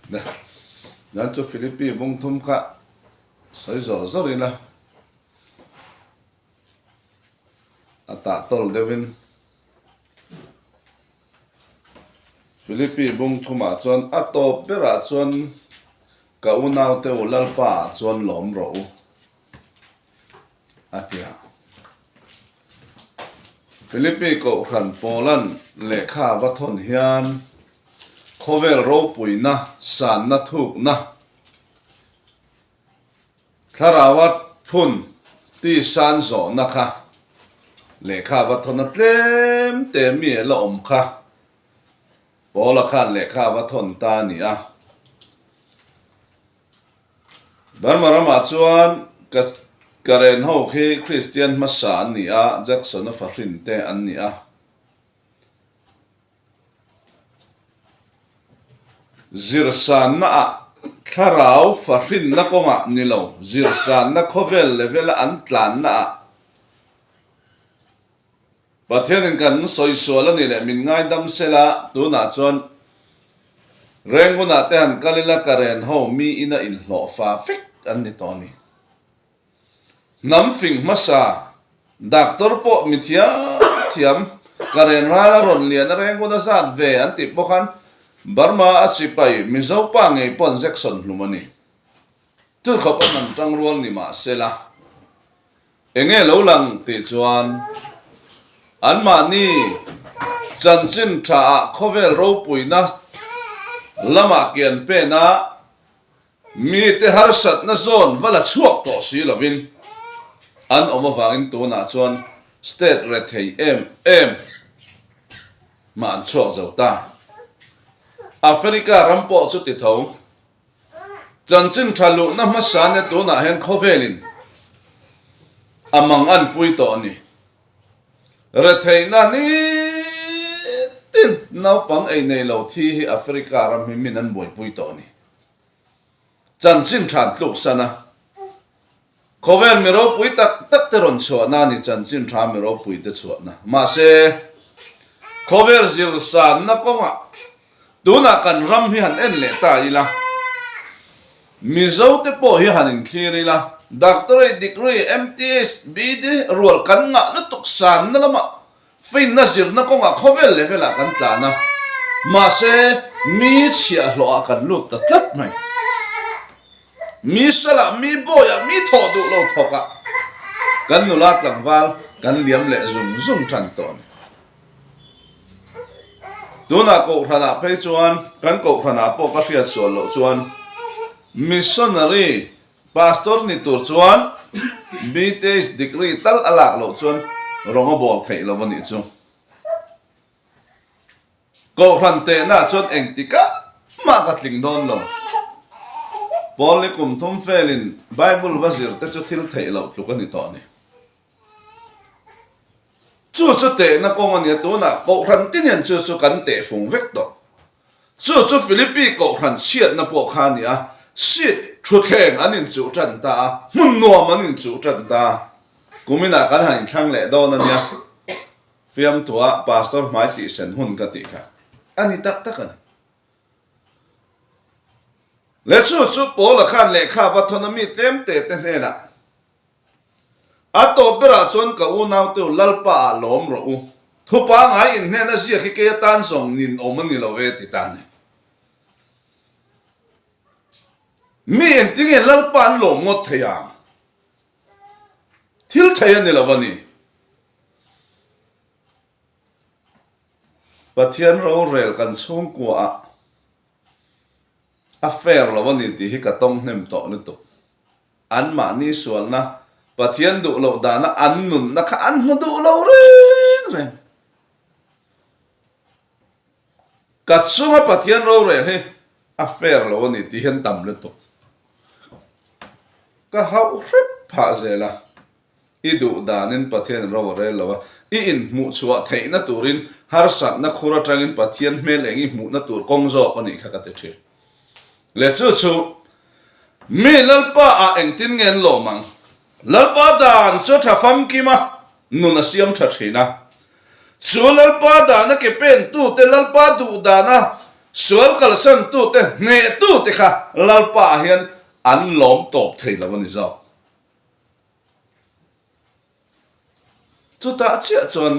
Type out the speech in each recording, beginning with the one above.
Nan chu Philippi bung thum kha sawi zawr zawr ila a tah tawl deuhin Philippi bung thumah chuan a tawp berah chuan ka unaute u Lalpa ah chuan lawm rawh u a ti a. Philippi Kohhran Pawlan lehkha a va thawn hian khawvel ropuina sanna thukna Thlaraua phun ti san zawhna kha lehkha a va thawn a, tlem te mi a la awm kha Paula khan lehkha a va thawn ta a ni a. Burma ramah chuan ka Karen ho khi Kristian hmasa an ni a, Jackson-a fahrin te an ni a. Zirsannaah thlarau fahrinna kawngah ni lo, zirsanna khawvel level-a an tlannaah Pathianin kan sawi sual a nih leh min ngaidam sela, tunah chuan Rengunah te han kal ila Karen ho mi ina inhlawh fa vek an ni tawh a ni. Hnam fing hmasa, Doctor pawh mi thiam thiam, ka ren ral a rawn lian a reng hun a zat ve an tih pawh khan Burma a sipai Mizo pa ngei pawh an Jackson hlum a ni. Chu khawp a hnam tang rual ni mah se la, enge lo lang tih chuan anmahni chanchin tha ah khawvel ropuina lamah kian pen a, Mite harsatna zawn va la chhuak tawh si lovin an awm avangin tunah chuan state rethei em em mah an chhuak zo ta. Africa ram pawh chu ti tho. Chanchin tha luhna hmasa nia tunah hian khawvelin a mang an pui tawh a ni. Retheihna nitin naupang ei nei lo thi hi Africa ram hi min an buaipui tawh a ni. Chanchin than tluk san a, khawvel mi ropui tak tak te rawn chhuahna a ni chanchin tha mi ropui te chhuahna. Mahse, khawvel zir sanna kawngah tunah kan ram hi han en leh ta ila, Mizo te pawh hi han inthlir ila, Doctorate degree, MTH, BD rual kan ngah lutuk sanna lamah Finna zirna kawngah khawvel level ah kan tlan a, mahse mi chhiahhlawh ah kan lut ta tlat mai. Mi salah, mi bawiah, mi thawh duh lo thawk ah kan nula tlangval kan liam leh zung zung tan tawh a ni. Tunah Kohhran ah phei chuan, kan Kohhran ah pawh ka hriat sual loh chuan Missionary Pastor ni tur chuan BTh degree tal a lak loh chuan rawng a bawl theih lo a nih chu. Kohhran tehna chuan engtikah mah ka tling dawn lo. Paul ni kum thum felin Bible va zir te chu thil theih loh tluk a ni tawh a ni. Chu chu tehna kawng a nia, tunah Kohhran te hian chu chu kan teh fung vek tawh. Chu chu Philippi Kohhran chhiatna pawh kha a ni a, seat thutthleng an inchuh tan ta a, hmun nuam an inchuh tan ta a, kuminah kan han inthlang leh dawn a nia, fiamthua Pastor hmai tihsen hun ka tih kha a ni tak tak a ni. Le chu chu Paula khan lehkha va thawn a mi tlem te te hnenah A tawp berah chuan ka unaute u Lalpa ah lawm rawh u. Thu pangai inhnena ziak hi kei atan zawng nin awm a ni lo ve ti ta a ni. Mi engtinge Lalpa an lawm ngawt thei ang? Thil thei a ni lo a ni. Pathian rorel kan chhungkua ah a fair lo a ni tih hi ka tawng hnem tawh lutuk. Anmahni sualna, Pathian duh loh dana an nunna kha an hmu duh lo reng reng. Ka chunga Pathian rorel hi a fair lo a ni tih hian tam lutuk. Ka hauh hrep phah zel a, i duh danin Pathian ro a rel lo a, i inhmuh chhuah theihna turin harsatna khur atangin Pathian hmel eng i hmuhna tur kawng zawk a nih kha ka ti thin. Le chu chu mi Lalpa ah engtin nge an lawm ang? Lalpa dan chu tha famkim a, nun a siam tha thin a. Chu Lalpa dana ke pen tute Lalpa duh dana Sual kalsantute hnehtute kha Lalpa ah hian an lawm tawp thei lo a ni zawk. Chutah chiah chuan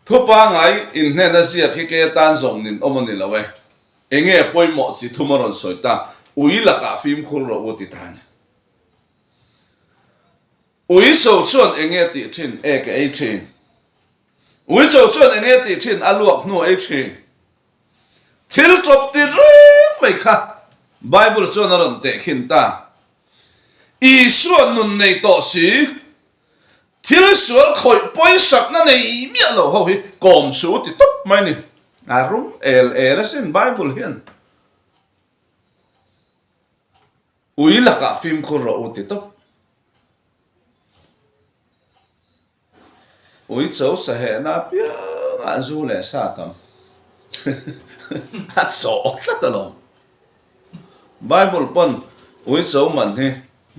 thu pangai inhnena ziak hi kei atan zawng nin awm a ni lo e. Enge pawimawh chi thum a rawn sawi ta, ui lakah fimkhur rawh u ti ta a ni. Ui so chuan enge tih thin e ka ei thin. Ui cho chuan enge tih thin a luak hnu ei thin. Thil tawp ti reng mai kha Bible chuan a rawn tehkhin ta. Isua nun nei tawh si, thil sual khawih pawisakna nei miah lo ho hi kawm su ti tawp mai ni. A rum el el asin Bible hian. Ui lakah fimkhur rawh u ti tawp. Ui cho sahehna apiangah zu leh sa tam a chawh tlat alawm. Bible pawn ui cho man hi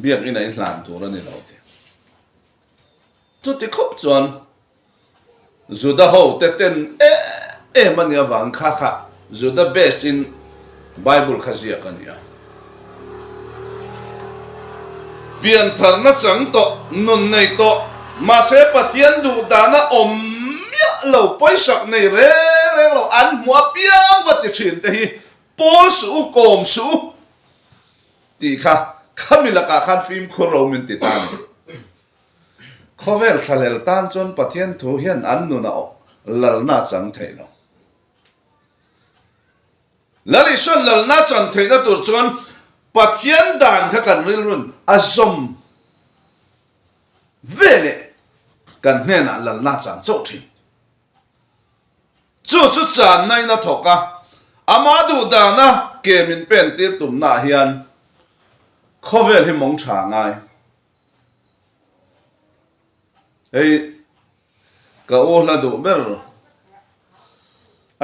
biakinn a inhlan tur a ni lo ti. Chuti khawp chuan Juda ho te ten em em a nih avang kha kha Juda base in Bible kha ziak a ni a. Piantharna chang tawh, nun nei tawh, mahse Pathian duh dana awm miah lo, pawisak nei reng reng lo, an hmuh apiang va ti thin te hi pawl suh u, kawm suh u tih kha khami lakah khan fimkhur ro min ti ta a ni. Khawvel thlalel tan chuan Pathian thu hian an nunah lalna a chang thei lo. Lal Isuan lalna a chan theihna tur chuan Pathian dan kha kan rilrun a zawm veleh kan hnenah lalna a chang chauh thin. Chu chu channa in a thawk a, amah duh dana ke min pen tir tumnaah hian khawvel hi mawng tha ngai. Hei ka u hla duh ber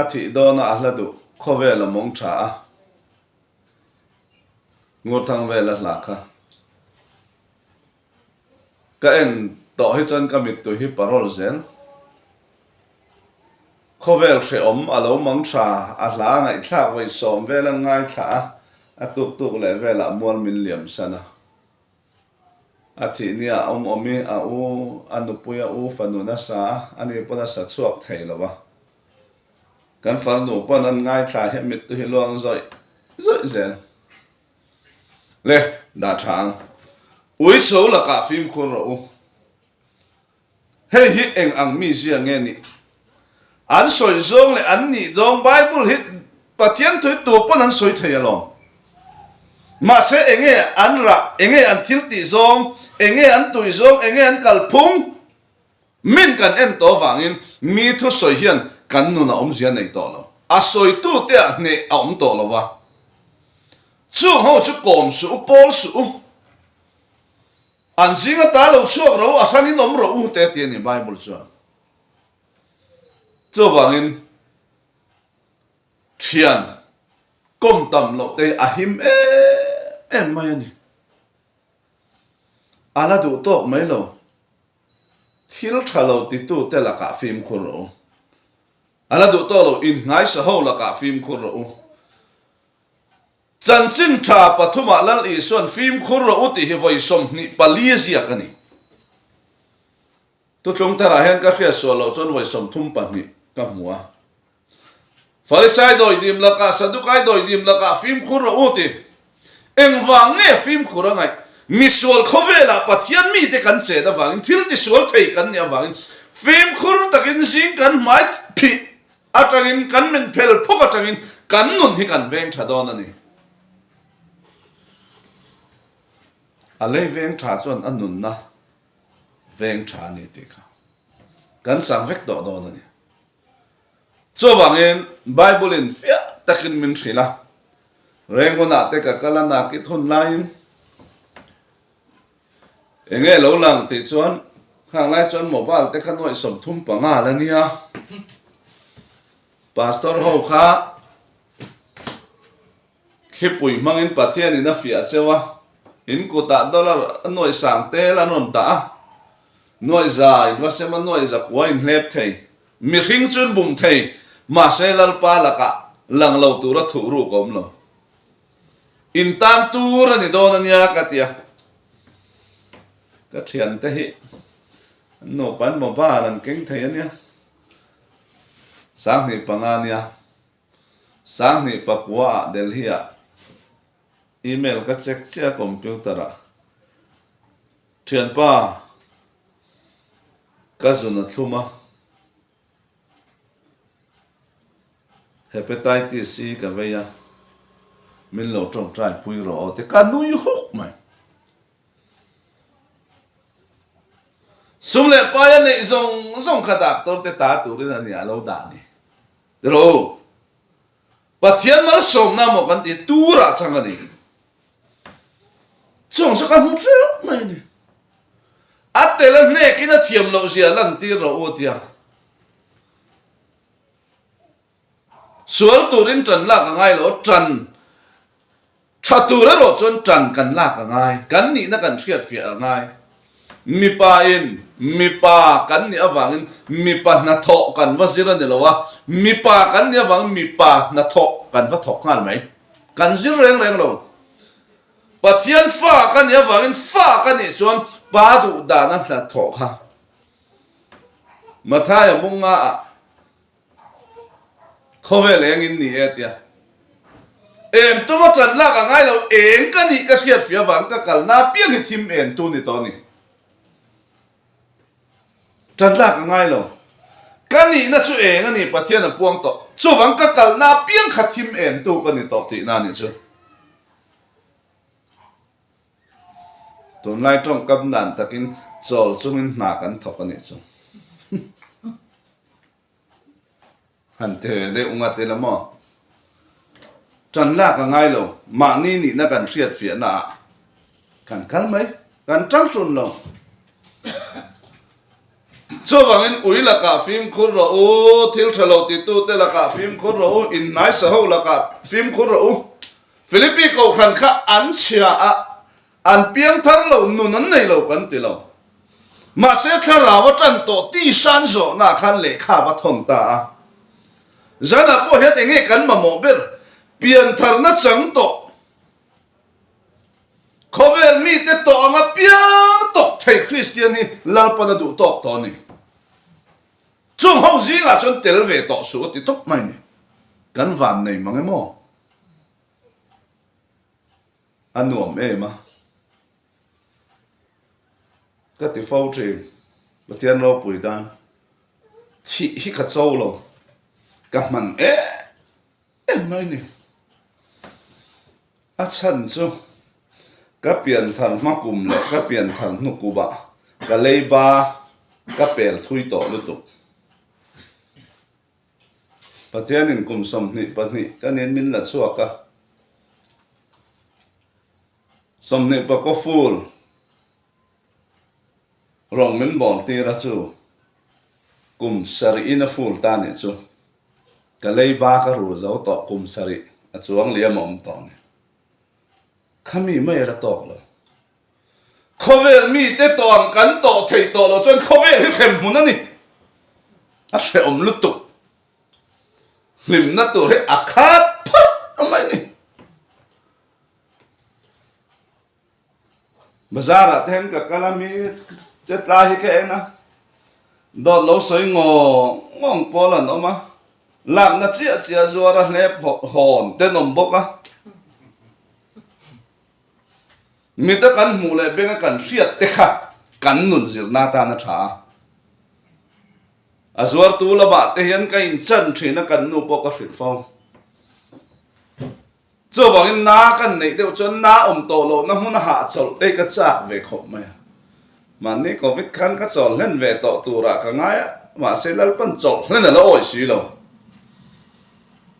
a thih dawna a hla duh khawvel a mawng tha a, Ngurthang vela hla kha ka en tawh hi chuan ka mittui hi parawl zel. Khawvel hrehawm a lo mang tha a hla ngaihthlak vawi sawm vel an ngaithla a, a tuk tuk leh velah mual min liam san a. A thih nia a awm awm i a u, a nupui a u fanu nasa a, ani pawn a sa chhuak thei lo va. Kan farnu pawn an ngaithla hi a mittu hi luang zawih zawih zel. Le, dah tha ang. Ui chho lakah fimkhur rawh u. Hei hi eng ang mi zia nge nih? An sawi zawng leh an nih zawng Bible hi Pathian thui tu pawn an sawi thei alawm. Mahse enge an rah, enge an thil tih zawng, enge an tui zawng, enge an kalphung min kan en tawh avangin mi thusawi hian kan nun a awmzia nei tawh lo. A sawitu te ah hneh a awm tawh lo va. Chung ho chu kawm suh u, pawl suh u. An zing ata lo chhuak ro, a hrangin awm rawh u te ti a ni Bible chuan. Chuvangin thian kawm tam loh te hi a him em em mai a ni. A la duh tawk mai lo. Thil tha lo titu te lakah fimkhur rawh u. A la duh tawk lo, innghaisa ho lakah fimkhur rawh u. Chanchin tha pathumah Lal Isuan fimkhur rawh u tih hi vawi 24 a ziak a ni. Tutlung tharah hian ka hriat sual loh chuan vawi 32 ka hmu a. Farisai dawidim lakah, Sadukai dawidim lakah fimkhur rawh u tih. Engvang nge fimkhur a ngaih? Misual khawvelah Pathian mite kan chen avangin, thil tisual thei kan nih avangin fimkhur takin zing kan hmai phih Atangin kan min phel phawk atangin kan nun hi kan veng tha dawn a ni. A lei veng tha chuan a nunna veng tha a ni tih kha kan sang vek tawh dawn a ni. Chuvangin Bible in fiah takin min hrilh a, Rengunah te ka kal a nakit hun laiin Enge lo lang tih chuan khang lai chuan mobile te kha nuaih 35 la nia. Pastor ho kha thlipui hmangin Pathianin a fiah cheu a, in kutah dollar a nuaih sang tel an rawn dah a, nuaih za in va sem a nuaih za kua in hlep thei. Mihring chu in bum thei. Mahse Lalpa lakah lang lo tura thuh ruk a awm lo. In tan tur a ni dawn a nia ka ti a. Ka thiante hi an nupa an mobile an keng thei a nia. 2005 nia. 2009 ah Delhi ah email ka check chiah a computer ah. Thianpa ka zun a thlum a. Hepatitis hi ka vei a, min lo tawngtai pui rawh aw ti ka nui huk mai. Sum leh pai a neih zawng zawng kha doctor te ta turin a nia a lo dah ni. Ti rawh u, Pathian malsawmna maw kan tih turah chang a ni. Chung chu ka hmu hreuh mai a ni. A tel a hnekin a thiam loh zia lantir rawh u a ti a. Sual turin ṭan lak a ngai lo, ṭan ṭha tur erawh chuan ṭan kan lak a ngai, kan nihna kan hriatfiah a ngai. Mipa in mipa kan nih avangin mipa hnathawh kan va zir a ni lo a, mipa kan nih avangin mipa hnathawh kan va thawk nghal mai. Kan zir reng reng lo. Pathian fa ka nih avangin fa ka nih chuan pa duh dana hnathawh kha Mathaia munga ah Khawvel eng in ni e tia. Eng tuma tan lak a ngai lo, eng ka nih ka hriat fia vang ka kal na piang hi thim en tu ni tawh a ni. Tan lak a ngai lo. Ka nihna chu eng a ni Pathian a puang tawh. Chuvang ka kal na piang kha thim en tu ka ni tawh tihna a nih chu. Tunlai tawngkam dan takin chawl chungin hna kan thawk a nih chu. Han ti ve deuh ngat ila maw? Ṭan lak a ngai lo, mahni nihna kan hriat fiahna ah kan kal mai, kan ṭang ṭun lo. Chuvangin ui lakah fimkhur rawh u, thil ṭha lo titute lakah fimkhur rawh u, inhnaisa ho lakah fimkhur rawh u. Philippi kohhran kha an chhia a, An piangthar lo, nun an nei lo kan ti lo. Mahse thlarau a tan tawh tisan zawhna khan lehkha a va thawn ta a. Zanah pawh hian enge kan mamawh ber? Piantharna chang tawh. Khawvel mite tawh anga piang tawk thei Kristian hi Lalpan a duh tawk tawh a ni. Chung ho zingah chuan tel ve tawh suh a ti tawp mai ni. Kan van nei mang emaw? A nuam em a. Ka ti fo thin. Pathian ropui tan thih hi ka cho lo. Ka hman em em mai ni. A chhan chu ka pianthar hma kum leh ka pianthar hnu kumah ka leiba ka pel thui tawh lutuk. Pathianin kum 22 ka nen min la chhuak a, 20 pakaw fur rawng min bawl tir a chu kum sarihin a fur ta nih chu ka leiba ka rul zo tawh kum sarih a chuang liam a awm tawh a ni. Khami mai a la tawk lo. Khawvel mite tawn kan tawh theih tawh loh chuan khawvel hi hrem hmun a ni. A hrehawm lutuk. Hlimna tur hi a khat phawt mai a ni. Bazar ah te hian ka kal a mi che tlai hi ka en a, dawt lo sawi ngawng ngawng pawl an awm a, lakna chiah chiah zuar a hlep hawn tenawm bawk a. Mita kan hmuh leh benga kan hriat te kha kan nun zirna atan a tha a. A zuartu lamah te hian ka inchan thin a, kan nu pawh ka hrilh fo. Chuvangin na kan neih deuh chuan na awm tawh lohna hmun a hahchawlh te hi ka chak ve khawp mai a. Mahni Covid khan ka chawl hlen ve tawh turah ka ngai a, mahse Lalpan chawlh hlen a la awih si lo.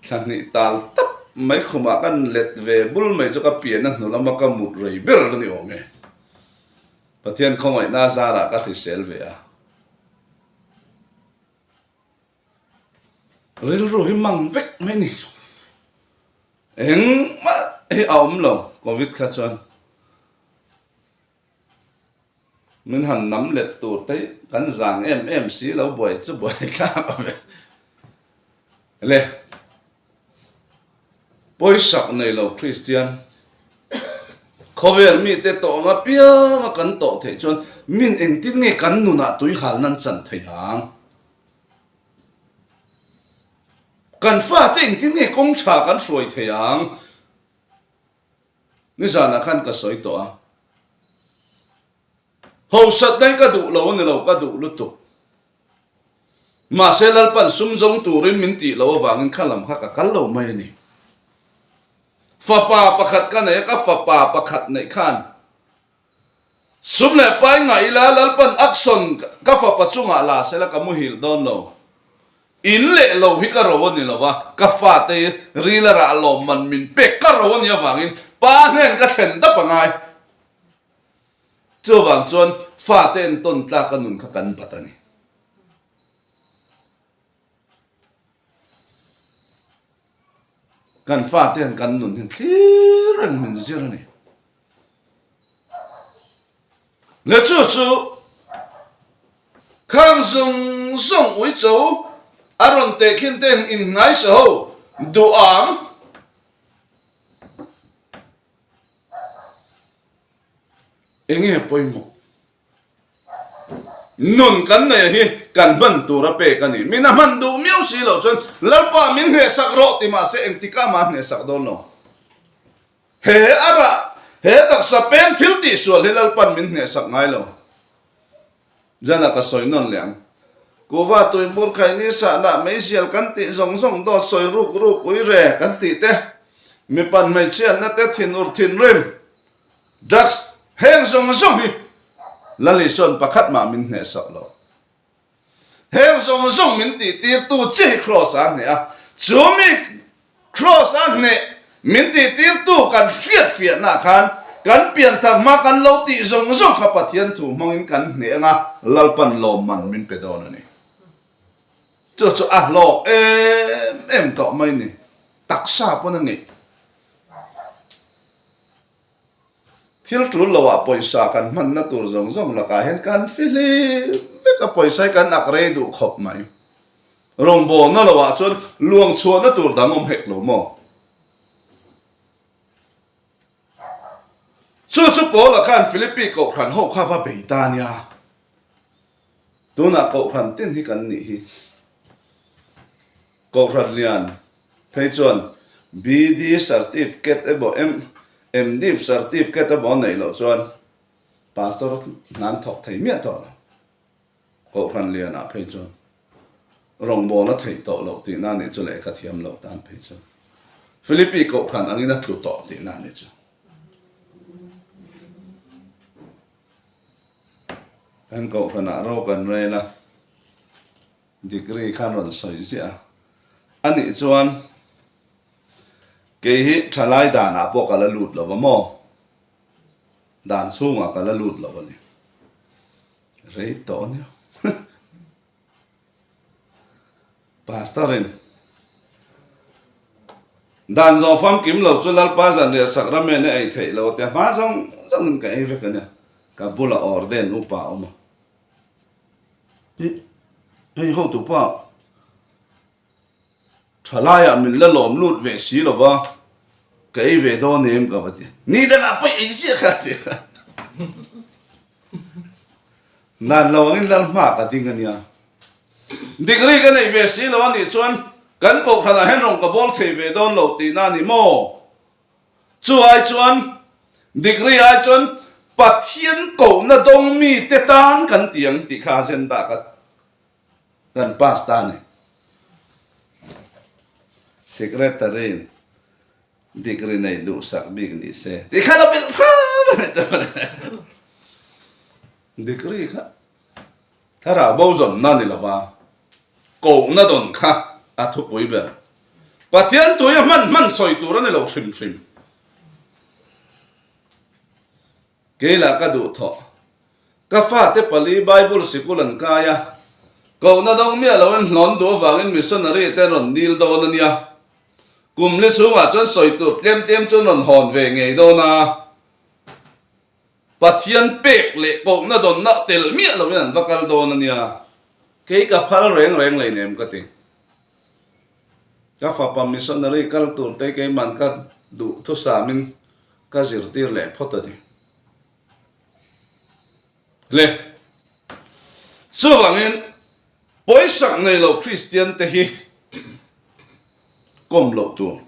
Thla hnih tal tap mai khumah kan let ve bul mai chu ka pian a hnu lama ka mut rei ber a ni awm e. Pathian khawngaihna zarah ka hrisel ve a. Rilru hi mang vek mai ni. Engmah hi a awm lo Covid kha chuan. Min han nam let tur te hi kan zang em em si lo buai chu buai thlak a ve. Le. Pawisak nei lo Kristian, khawvel mite tawng apianga kan tawh theih chuan min engtin nge kan nunah tuihal nan chan thei ang? Kan fate engtin nge kawng tha kan hruai thei ang? Nizanah khan ka sawi tawh a. Hausatna hi ka duh lo a ni lo, ka duh lutuk. Mahse Lalpan sum zawng turin min tih loh avangin kha lam kha ka kal lo mai a ni. Fapa pakhat ka nei a, ka fapa pakhat neih khan sum leh pai ngah ila Lalpan action ka fapa chungah la sela ka muhilh dawn lo. In leh lo hi ka ro a ni lo va, ka fate hi ril a rah lawmman min pek ka ro a nih avangin pa hnen ka thlen dap a ngai. Chuvang chuan fate entawn tlak a nun kha kan bat a ni. Kan fate hian kan nun hian thlir reng min zir a ni. Le chu chu khang zawng zawng uicho a rawn tehkhin te inngaisa ho duham. Enge pawimawh? Nun kan neih hi kan hman tur a pek a ni. Min a hman duh miau si loh chuan Lalpa min hnehsak rawh ti mahse engtikah mah a hnehsak dawn lo. He a rah, he taksa peng thil tihsual hi Lalpa'n min hnehsak ngai lo. Jana ka sawi nawn leh ang. Kuhva tuimur khaini sahna meizial kan tih zawng zawng dawt sawi ruk ruk ui re kan tih te, mipan hmeichhiatna te thinur thinrim, drugs, heng zawng zawng hi Lali sawn pakhat mah min hnehsak lo. Heng zawng zawng min tih tirtu chi hi Kraws a hneh a, chu mi Kraws a hneh min tih tirtu kan hriat fiahna khan kan pianthar hma kan lo tih zawng zawng kha Pathian thu hmangin kan hneh anga Lalpan lawmman min pe dawn a ni. Chu chu a hlawk em em tawh mai ni. Taksa pawn a ngeih. Thil tul loah pawisa kan hmanna tur zawng zawng lakah hian kan fihlim vek a, pawisa hi kan ak rei duh khawp mai. Rawngbawlna loah chuan luang chhuahna tur dang awm hek lo maw? Chu chu Paula khan Philippi kohhran ho kha va bei ta nia. Tunah kohhran tin hi kan nih hi. Kohhran lian phei chuan BD certificate emaw MDiv certificate emaw a neih loh chuan Pastor hna an thawk thei miah tawh lo. Kohhran lianah phei chuan rawngbâwl a theih tawh loh tihna a nih chu lehkha thiam loh tan phei chuan Philippi kohhran angin a tlu tawh tihna a nih chu. Kan kohhranah ro kan rel a, degree khan rawn sawi ziah a. A nih chuan kei hi thalai danah pawh ka la lut lo va maw? Dan chhungah ka la lut lo a ni. Rei tawh a nia. Pastor in Dan zawng famkim lo chu Lalpa zanriah sakramen a ei theih lo tia hma zawng zawng in ka ei vek a nia. Ka bulah orden upa a awm a. Hei hotu pa Thalaiah min la lawm lut ve si lo va, ka ei ve dawn em ka va ti. Ni dangah pawh ei ziah kha a ti a. Nan lo angin lal hma ka ding a nia. Degree ka neih ve si lo a nih chuan kan kohhranah hian rawn ka bawl thei ve dawn lo tihna a ni maw? Chu ai chuan degree ai chuan Pathian kohna dawng mite tan kan ti ang tih kha agenda ka Kan pass ta a ni. Secretary in degree nei duhsak bik ni se tih kha lo bilh hram a ni chuan degree kha thlarau bo zawnna ni lova kohna dawn kha a thupui ber. Pathian tui a hman hman sawi tur a ni lo hrim hrim. Kei lah ka duh thawh. Ka fate pali Bible sikul an kai a, kohna dawng miah loin hlawn duh avangin missionary te an rawn dil dawn a nia. Kum li chhungah chuan sawi tur tlem tlem chu an rawn hawn ve ngei dawn a. Pathian pek leh kohna dawnna tel miah loin an va kal dawn a nia. Kei ka phal reng reng lei nem ka ti. Ka fapa missionary kal tur te keiman ka duh thusamin ka zirtir leh phawt a ni. Le. Chuvangin pawisak nei lo Kristian te hi kawm loh tur,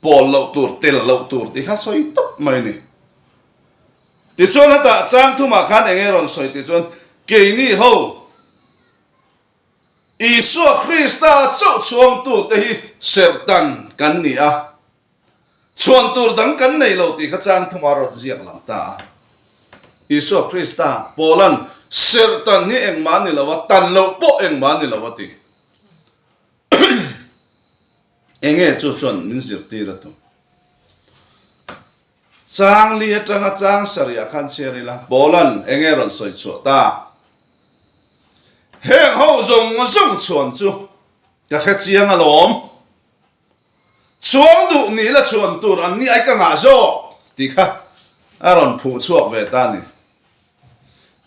pawl loh tur, tel loh tur tih kha sawi tawp mai a ni. Tichuan hetah chang thumah khan eng nge rawn sawi tih chuan keini ho Isua Krista chauh chhuangtute hi serhtan kan ni a, chhuan tur dang kan nei lo tih kha chang thuma rawn ziak lang ta a. Isua Krista, Paula'n serhtan hi engmah a ni lo a, tan loh pawh engmah a ni lo a ti. Enge chu chuan min zirtir a tum? Chang li atanga chang sarih ah khan chhiar ila, Paula'n enge rawn sawi chhuah ta? Heng ho zawng zawng chhuan chu ka hre chiang alawm. Chhuang duh ni la chhuan tur an ni ai ka ngah zawk tih kha a rawn phuh chhuak ve ta a ni.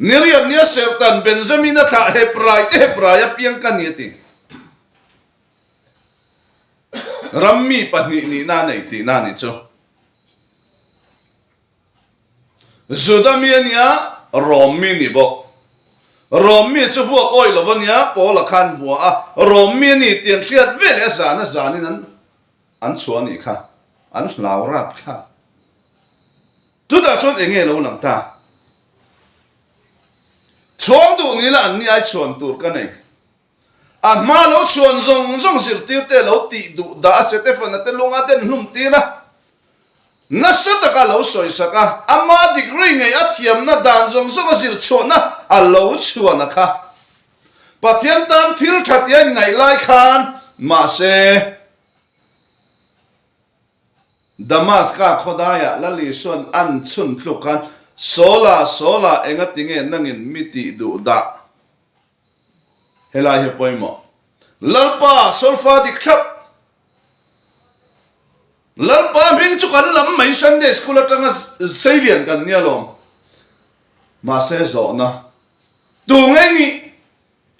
Niriat nia Sertan Benjamin-a thlah Hebrai te Hebrai apiang ka ni a ti. Ram mi pahnih nihna a nei tihna a nih chu. Juda mi a nia, Rom mi ni bawk. Rom mi chu vuak awih lo a nia, Paula khan vua a, Rom mi a ni tih an hriat ve leh a zan a zanin an an chhuah a nih kha, an hlau rap thlak. Chutah chuan eng nge lo lang ta? Chhuang duh ni la an ni ai chhuan tur ka nei. A hma lo chhuan zawng zawng zirtirte lo tih duh dah a Setefana te lunga den hlum tir a, nasa taka lo sawisak a, ama degree ngei a thiamna dan zawng zawng a zir chhuahna a lo chhuan a kha. Pathian tan thil tha tia inngaih lai khan mahse Damaska khawdaiah Lal Isua'n an chhun tluk khan, Saula, Saula, engatinge nangin mi tih duh dah? Helai hi a pawimawh. Lalpa solfa dik thlap. Lalpa hming chu kan lam mai Sunday school atanga seilian kan nia lawm. Mahse zawhna tu ngei nih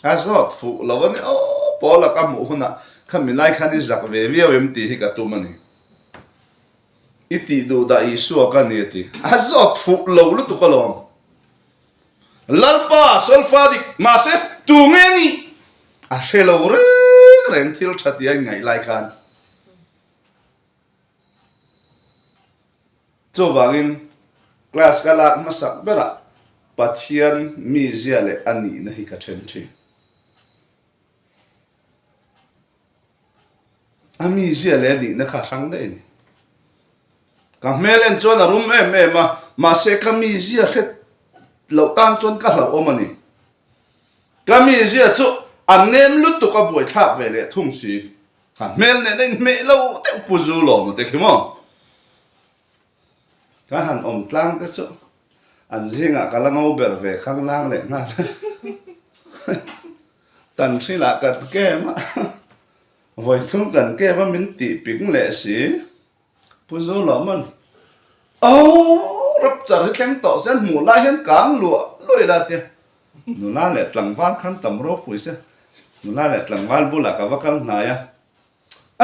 a zawt fuh lo a ni aw Paula ka hmuh hunah khami lai khan i zak ve viau em tih hi ka tum a ni. I tih duh dah Isua ka ni a ti. A zawt fuh lo lutuk alawm. Lalpa solfa dik mahse tu nge nih a hre lo reng reng thil tha tia inngaih lai khan. Chuvangin class ka lak hmasak berah Pathian mizia leh a nihna hi ka then thin. A mizia leh a nihna kha a hrang daih a ni. Ka hmel en chuan a rum em em a, mahse ka mizia hre loh tan chuan ka hlauhawm a ni. Ka mizia chu a nem lutuk a buaithlak ve leh thung si. Ka hmel nen a inhmeh lo deuh Pu Zulawma te khi maw. Ka han awm tlang te chu an zingah ka la ngo ber ve khang lang leh nghal. Tan hrilah kan kem a, vawi thum kan kem a min tih ping leh si. Pu Zulawman, Aww, rapchar hi thleng tawh se an hmuh lai hian kang luah luah ila tia. Nula leh tlangval khan tam ropui se, nula leh tlangval bulah ka va kal hnai a.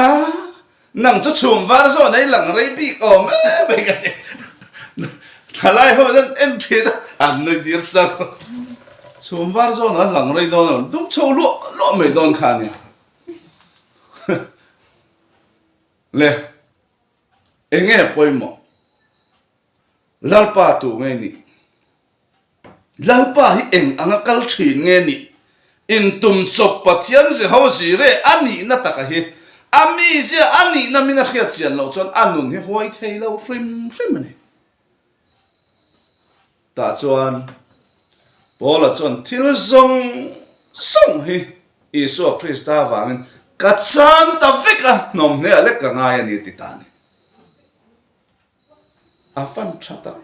A, nang chu chhum var zawn a i lang rei bik awm em mai ka ti. Thalai ho hian en thin a, an nui dir char. Chhum var zawn a lang rei dawn lo, dum chho luah luah mai dawn kha a nia. Le, eng nge pawimawh? Lalpa tu nge nih? Lalpa hi eng anga kal thin nge nih? Intum chawp Pathian Jeho Zire a nihna taka hi a mizia a nihna min a hriat chian loh chuan a nun hi huai thei lo hrim hrim a ni. Tah chuan Paula chuan thil zawng zawng hi Isua Krista avangin ka chan ta vek a, hnawmhne ah lek ka ngai a ni a ti ta a ni. A fan tha tak.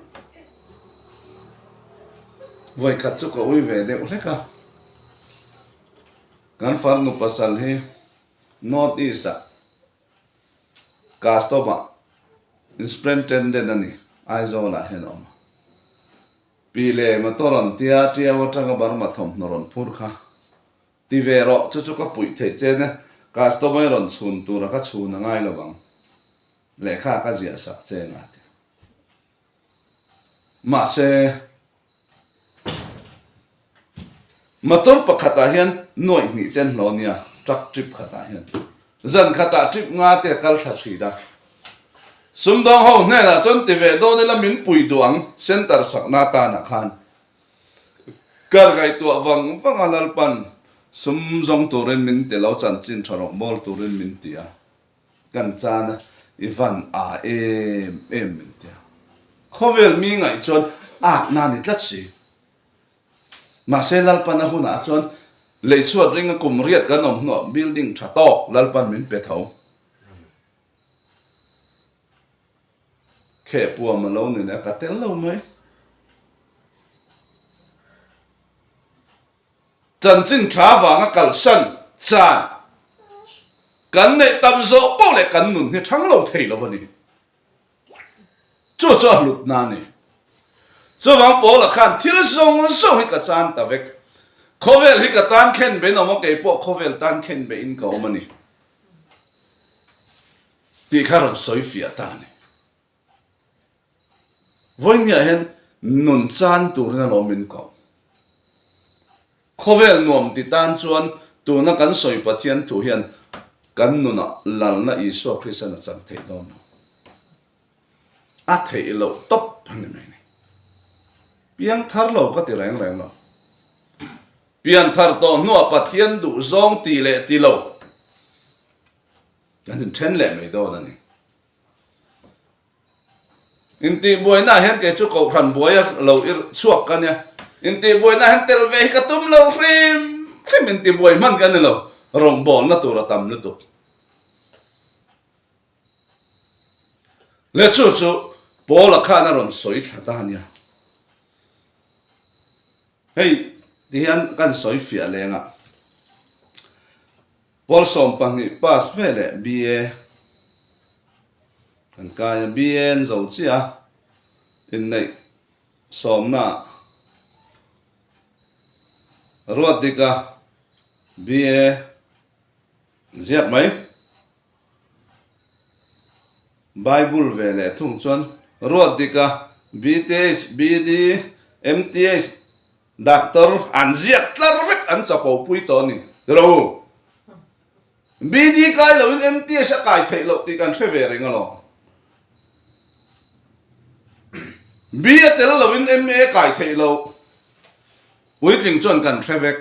Vawikhat chu ka ui ve deuh hlek a. Kan farnu pasal hi North East ah Custom ah Insuperintendent a ni, Aizawl ah hian a awm a. Pi leh motor an tia Tiau atanga Burma thawmhnaw rawn phur kha. Ti ve rawh, chu chu ka puih theih che nia. Customer i rawn chhun tura ka chhun a ngai lo vang. Lehkha ka ziah sak che nga ti. Mahse, motor pakhatah hian nuaih hnih te an hlawh nia, truck trip khatah hian. Zan khatah trip nga te a kal thla thin a. Sumdawng ho hnenah chuan ti ve dawn ila min pui duh ang, centre sakna atanah khan. Kar ngaihtuah vang vang a Lalpan sum zawng turin min ti lo, chanchin tha rawng bawl turin min ti a. Kan chan a, i van a em em min ti a. Khawvel mi ngaih chuan atna a ni tlat si. Mahse Lalpan a hunah chuan leichhuat ringa kum riat kan awm hnuah building tha tawk Lalpan min pe tho. Khehpuam a lo ni leh a, ka tel lo mai. Chanchin tha vanga kalsan chan kan neih tam zawh poh leh kan nun hi thang lo thei lo a ni. Chu chu a hlutna a ni. Chuvang Paula khan thil zawng zawng hi ka chan ta vek. Khawvel hi ka tan khen bein awm a, kei pawh khawvel tan khen bein ka awm a ni tih kha rawn sawi fiah ta a ni. Vawinia hian nun chan turin alawm min koh. Khawvel nuam ti tan chuan tuna kan sawi Pathian thu hian kan nunah lalna Isua Kristian a chang theih dawn lo. A theih loh tawp a ni mai ni. Piang thar lo ka ti reng reng lo. Pian thar tawh hnuah Pathian duh zawng ti leh ti lo kan inthen leh mai dawn a ni. Intihbuainaah hian kei chu Kohhran buai a lo ir chhuak ka nia. Intihbuainaah hian tel ve hi ka tum lo hrim hrim intihbuai hman ka ni lo. Rawngbawlna tur a tam lutuk. Le chu chu Paula khan a rawn sawi thla ta nia. Hei tihian kan sawi fiah leng a. Pawl 12 pass veleh BA kan kai a, BA an zo chiah a, inneih sawmna ah Ruatdika BA an ziak mai. Bible ve leh thung chuan Ruatdika BTH, BD, MTH, Doctor an ziak tlar vek an chapo pui tawh a ni. Tilo u. BD kai loin MTS a kai theih loh tih kan hre ve reng alawm. B a tel loin MA kai theih loh. Puitling chuan kan hre vek.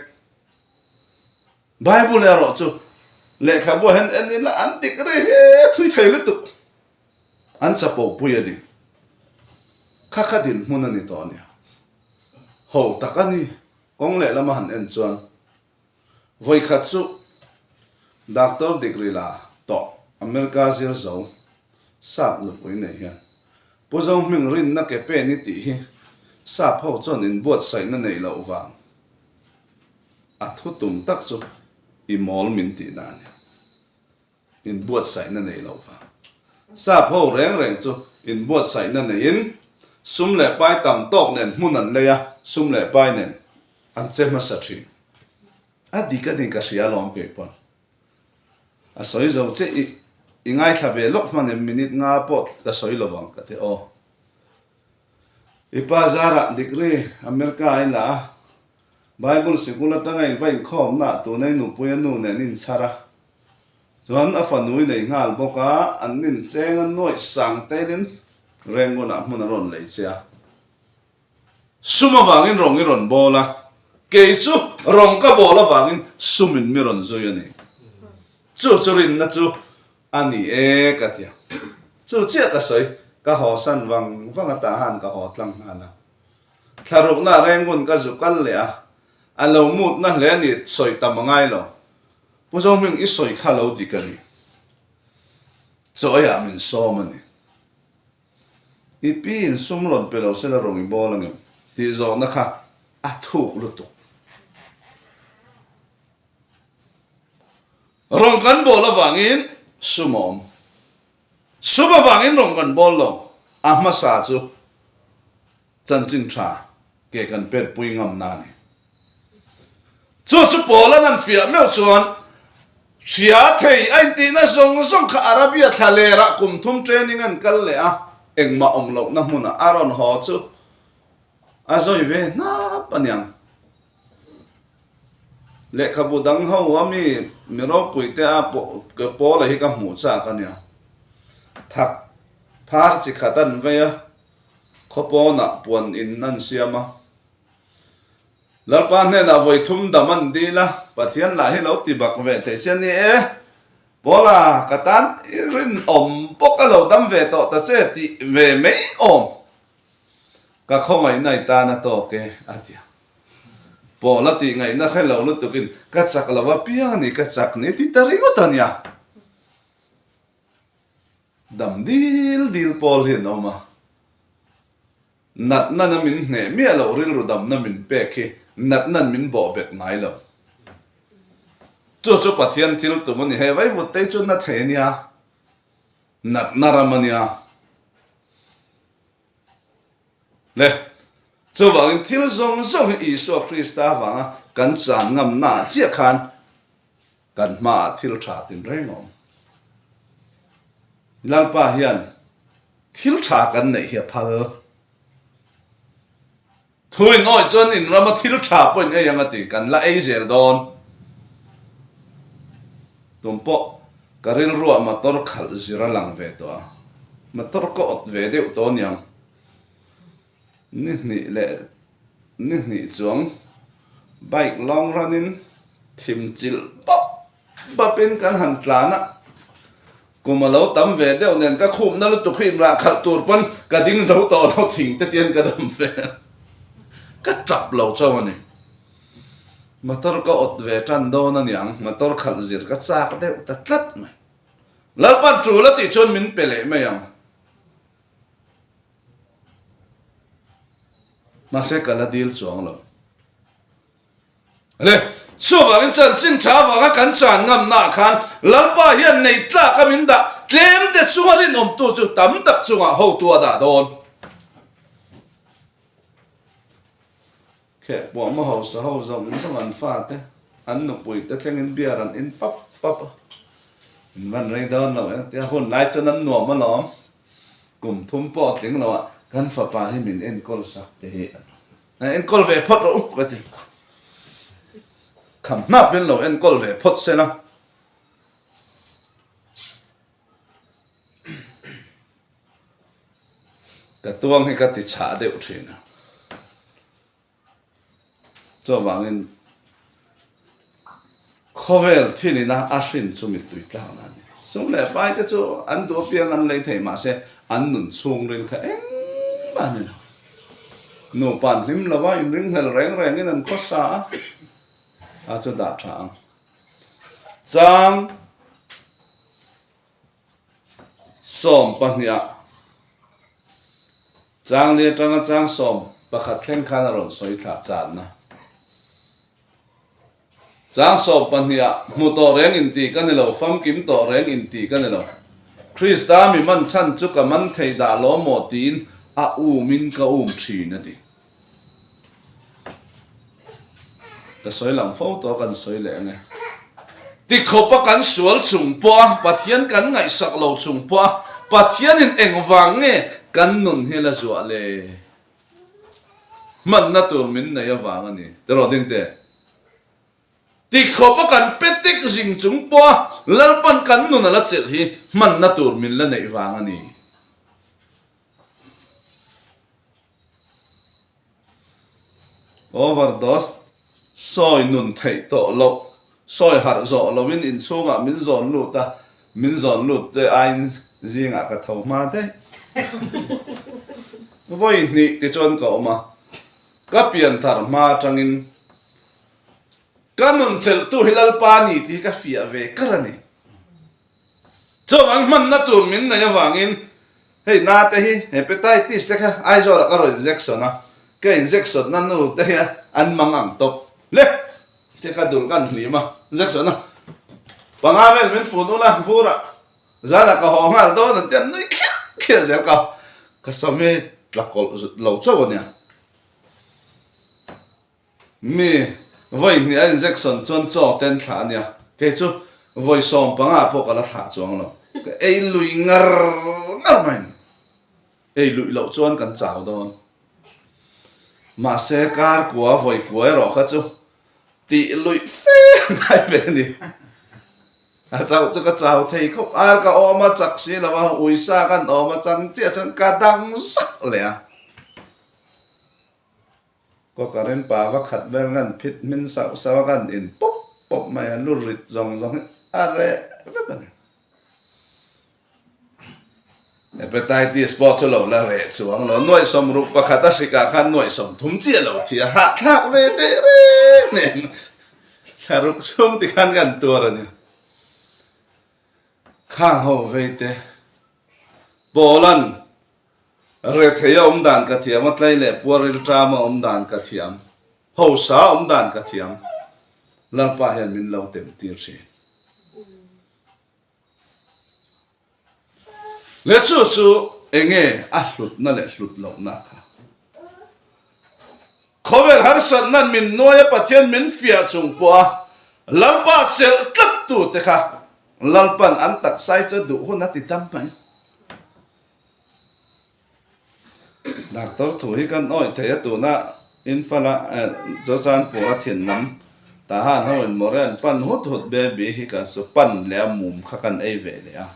Bible erawh chu lehkhabu ah hian en ila an dik rei he thui thei lutuk. An chapo pui a ni. Kha kha dinhmun a ni tawh a nia. Ho tak a ni. Kawng lehlama han en chuan vawikhat chu Doctor degree la tawh America zir zo sap nupui nei hian Pu Zohming rinna ke pen i tih hi sap ho chuan inbuatsaihna neih loh vang a thu tum tak chu i mawl min tihna a ni. Inbuatsaihna nei lo va. Sap ho reng reng chu inbuatsaihna neiin sum leh pai tam tawk nen hmun an lei a, sum leh pai nen an che hmasa thin. A dik a ni ka hria alawm kei pawn. A sawi zo che i i ngaithla ve lawk hman em minute nga pawh ka sawi lo vang ka ti aw. I pa zarah degree America a inla a, Bible sikul atanga in va inkhawmna ah tuna i nupui a nu nen inchhar a, Chuan a fanu i nei nghal bawk a, an nin cheng a nuaih sang telin Rangoon-ah hmun a rawn lei che a. Sum avangin rawng i rawn bawl a, kei chu rawng ka bawl avangin sumin mi rawn zui a ni. Chu chu rinna chu a ni e ka ti a. Chu chiah ka sawi, ka haw san vang vang a tah han ka haw tlang nghal a. Thlarukna Rangoon ka zu kal leh a, a lo mutna hle a ni sawi tam a ngai lo. Pu Zohming i sawi kha lo dik a ni. Chawiah min sawm a ni. I pi in sum rawn pe lo sela rawng i bawl angem? Tih zawhna kha a thuk lutuk. Rawng kan bawl avangin sum a awm. Sum avangin rawng kan bawl lo. A hmasa chu Chanchin tha ke kan pet pui ngamna a ni. Chu chu pawl an han fiah meuh chuan Hria thei a intihna zawng zawng kha Arabia thla lerah kum thum training an kal leh a, engmah awm lohna hmunah a rawn haw chu a zawi ve hnap a niang. Lehkhabu dang ho a mi mi ropui te a Paula hi ka hmuh chak a nia. Thak phar chi khat an vei a, khawpawnah puan in an siam a. Lalpa hnenah vawi thum dam an dil a, Pathian lah hi lo ti bak ve thei sia ni e. Paula, ka tan i rinawm bawk a lo dam ve tawh ta che tih ve mai awm. Ka khawngaihna i tan a tawk e, a ti a. Paula tih ngaihna hre lo lutukin ka chak lo va piang a ni, ka chak ni ti ta ringawt a nia. Dam dil dil Paul hi an awm a. Natnana min hneh miah loh rilru damna min pek hi natnan min bawh bet ngai lo. Chu chu Pathian thil tum a ni. He vaivut te chu na thei a nia, natna ram a nia. Le, chuvangin thil zawng zawng hi Isua Krista avanga kan chan ngamnaah chiah khan kan hmaah thil tha tinreng a awm. Lalpa hian Thil tha kan neih hi a phal. Thu in awih chuan in rama thil tha pawh in ei ang a ti, kan la ei zel dawn. Tum pawh ka rilruah motor khalh zir a lang ve tawh a, motor ka awt ve deuh tawh aniang. Ni hnih leh ni hnih chuang bike long run in thim chilh bap bap in kan han tlan a, kum a lo tam ve deuh nen ka khupna lutuk hi inrah khalh tur pawn ka ding zo tawh lo thing te tian ka dam ve a, ka tap lo chauh a ni. Motor ka awt ve tan dawn a niang, motor khalh zir ka chak deuh ta tlat mai. Lalpan tul a tih chuan min pe leh mai ang. Mahse ka la dil chuang lo. Le, chuvangin chanchin tha avanga kan chan ngamnaah khan Lalpa hian nei tlak a min dah tlem te chunga rinawmtu chu tam tak chungah hotu a dah dawn. Kheh puahma hausa ho zawng zawng an fate, an nupui te thlengin beer an in pap pap a, in van rei dawn lo eng tia hun lai chuan an nuam alawm, kum thum pawh a tling lo a, kan fapa hi min enkawl sak te hi an enkawl ve phawt rawh u ka ti, kham hnap in lo enkawl ve phawt se la. Ka tuang hi ka ti chhah deuh thin a. Chuvangin khawvel thilina a hrin chu mittui tlakna a ni. Sum leh pai te chu an duh apiang an lei thei mahse an nun chhungril kha engmah a ni lo. Nupa an hlim lo a, inringhlel reng rengin an khawsa a, a chu dah tha ang. Chang. 12 ah chang li atanga chang 11 thleng khan a rawn sawi thla channa. Chang 12 ah hmu tawh reng inti ka ni lo, famkim tawh reng inti ka ni lo. Krista mi man chhan chu ka man thei dah lo maw tiin a umin ka um thin a ti. Ka sawi lang fo tawh a kan sawi leh ang e. Tikhawpa kan sual chung pawha Pathian kan ngaihsak lo chung pawha Pathianin engvang nge kan nun hi la zuah le? Hmanna tur min nei avang a ni. Tiraw Dingte? Tikhawpa kan petek zing chung pawha Lalpan kan nun a la chelh hi hmanna tur min la neih vang a ni. Overdose, Sawi nun theih tawh loh, sawi harh zawh lohin inchhungah min zawn lut a, min zawn lut te aiin zingah ka tho hma daih. Vawi hnih tichuan ka awm a, ka pian thar hma atangin ka nun chelhtu hi Lalpa ni tih hi ka fiah ve kar a ni. Chuvang hmanna tur min nei avangin hei na te hi hepatitis te kha Aizawlah ka rawn injection a, ka injection na nu te hi an mang ang tawp le te ka dul kan hlim a injection a panga vel min fun ula vurah zanah ka haw nghal dawn an ti an nui khiah khiah zel ka ka sam hi tla kawlh lo chauh ania. Mi vawi hnih a injection chuan chaw ten thlah a nia. Kei chu Vawi 15 pawh ka la thlah chuang lo. Ka ei lui ngar ngar mai ni. Ei luih loh chuan kan chau dawn. Mahse kar kua vawi kua erawh kha chu tih luih fe ngai ve a ni. A chauh chu ka chau thei khawp. Ar ka awm a chak si lo a, uisa kan awm a chang chiah chuan ka dang zak leh a. Kawkarin pa va khat vel ngan phit hmin sauh sauh a kan in pawp pawp mai a, lu rit zawng zawng hi a reh vek a ni. Hepatitis pawh chu lo la reh chuang lo, nuaih 60 pakhat a hrik ah khan nuaih 30 chiah lo thi a, hahthlak ve teh reng nen thlaruk chhung ti khan kan tuar a ni. Khang ho vei te Paul-a'n Rethei a awm dan ka thiam, a tlai leh puar rilṭam a awm dan ka thiam, hausa a awm dan ka thiam, Lalpa hian min lo tem tir thin. Leh chu chu enge a hlutna leh hlut lohna kha? Khawvel harsatna'n min nuaia Pathian min fiah chung pawha Lalpa chelh tlat tute kha Lalpa'n an taksai chu duh hun a ti tam mai. Doctor thu hi kan awih thei a tuna Imphal-a Chawchanpur-a thin lam Tahan ho in mawre an pan hut hut baby hi kan su pan leh a mum kha kan ei ve leh a.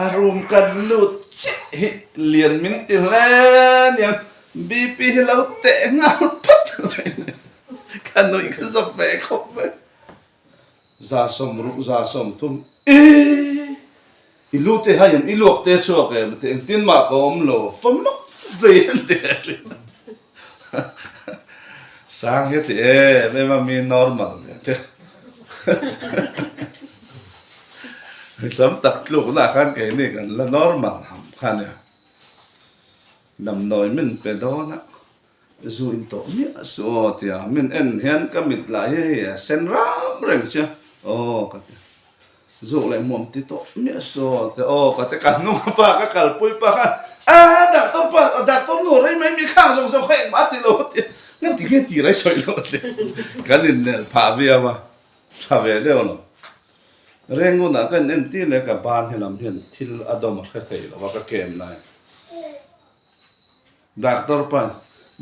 A room kan lut chiah hi lian min ti hle aniang BP hi lo teh nghal phat mai ka nuih ka zawk ve khawp mai. 60 130 Eii! I lu te hai em? I luak te chhuak em? Ti engtin mah ka awm lo fa mak vei an ti leh thin a. Sang hi a ti em em a mi normal ve te. Mi tam tak tlukna ah khan keini kan la normal ham kha nia. Damdawi min pe dawn a. Zu in tawh miah suh aw tia min en hian ka mit lah hi hei a sen ram reng sia aw ka ti zuk leh hmuam ti tawh miah suh aw ti aw ka ti ka hnung a pa ka kalpui pa khan a doctor pa doctor nu rei mai mi khang zawng zawng kha engmah a ti lo a ti ngan ti nge ti rei sawi lo a ti kan innel phah viau a tha ve deuh lo Rengunah ka in entir leh ka ban helam hian thil a dawm a hre thei lo a ka kem lai. Doctor pa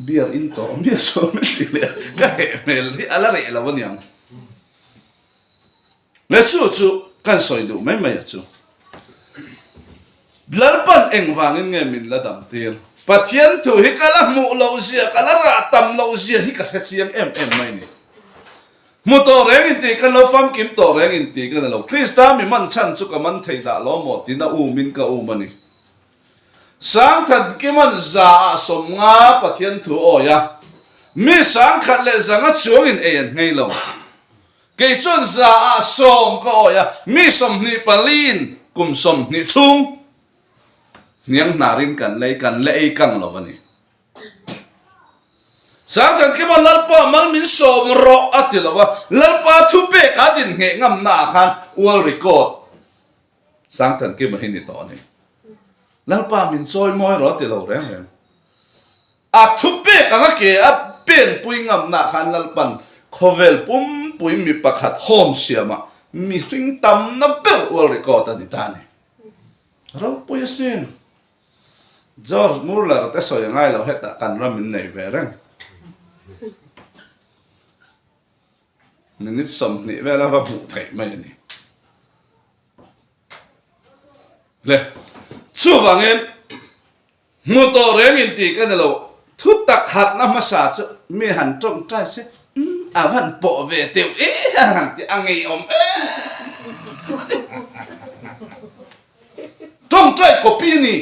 beer in tawh miah sawn a ti leh a, ka heh hmel hi a la reh lo aniang. Leh chu chu kan sawi duh mai mai a chu. Lalpan engvangin nge min la dam tir? Pathian thu hi ka la hmuh loh zia, ka la rah tam loh zia hi ka hre chiang em em mai ni. Hmu tawh reng in tih kan lo famkim tawh reng in tih ka ni lo. Krista mi man chhan chu ka man thei dah lo maw tiin a umin ka um a ni. Sangkhat Kiman za ah 50 Pathian thu awi a, mi sangkhat leh zanga chuangin ei an nghei lo. Kei chuan za ah sawm ka awi a, mi 24 in kum 20 chhung hniang hnarin kan lei kan la ei kang lo a ni. Sangkhat Kiman Lalpa mal min sawm rawh a ti lo a, Lalpa thupek a din ngheh ngamna ah khan world record Sangthankima hi ni tawh a ni. Lalpa min chawi mawi rawh a ti lo reng reng. A thu pek anga ke a penpui ngamna khan Lalpan khawvel pumpui mi pakhat home siamah mihring tamna ber world record a ni ta a ni. Ropui asin. George Muller te sawi a ngai lo hetah kan ram in nei ve reng. Minute 20 vel a va hmuh theih mai a ni. Le, chuvangin hmu tawh reng in tih ka ni lo, thu tak hatna hmasa chu mi han tawngtai se, umm a van pawh ve teuh e a han ti a ngeiawm em a ni. Tawngtai copy ni,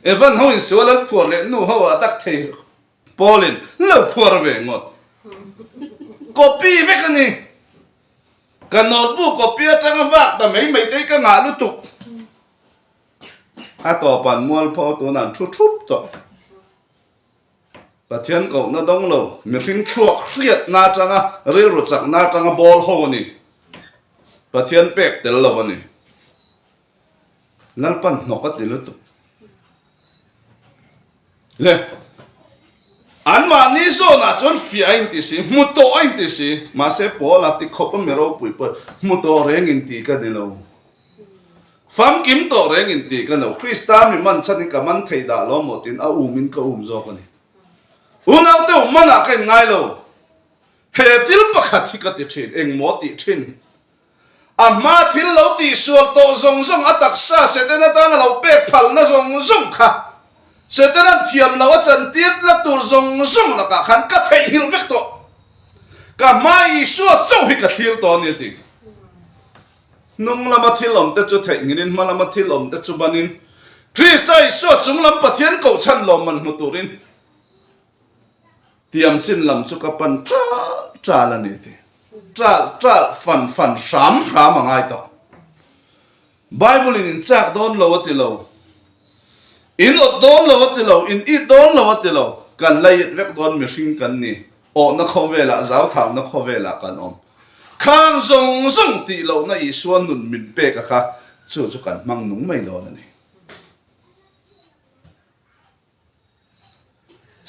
Evan ho in sual an phuar leh nu ho ah tak thei Paulin lo phuar ve ngawt. Copy vek a ni. Ka notebook copy atanga vak ta mai mai te hi ka ngah lutuk. A tawpan mualpho tunah an thu thup tawh. Pathian kohna dawng lo, mihring thluak hriatna atanga rilru chakna atanga bawl ho a ni. Pathian pek tel lo a ni. Lalpan hnawk a ti lutuk. Le, an. Anmahni zawnah chuan fiah a inti si, hmu tawh a inti si. Mahse Paula ti khawp a mi ropui pawh hmu tawh reng inti ka ni lo. Famkim tawh reng inti ka no. Krista mi man chhan in ka man thei dah lo maw tiin a um in ka um zawk a ni. Unaute um manah ka inngai lo. He thil pakhat hi ka ti thin, engmaw tih thin? A hma thil lo tihsual tawh zawng zawng, a taksa Setana tan a lo pek phalna zawng zawng kha Setana'n thiam lo a chantir la tur zawng zawng lakah khan ka theihnghilh vek tawh. Ka hma Isua chauh hi ka thlir tawh a ni a ti. Hnung lama thil awmte chu theihnghilhin hma lama thil awmte chu banin Krista Isua chung lam Pathian kohchhan lawmman hmu turin Tiam chin lam chu ka pan ṭal ṭal a ni ti. Ṭal ṭal fan fan hram hram a ngai tawh. Bible in in chak dawn lo a ti lo. In awt dawn lo a ti lo, in it dawn lo a ti lo. Kan la it vek dawn mihring kan ni. Awhna khawvelah, zauthauna khawvelah kan awm. Khang zawng zawng tih lohna Isua nun min pek a kha, chu chu kan hmang nung mai dawn a ni.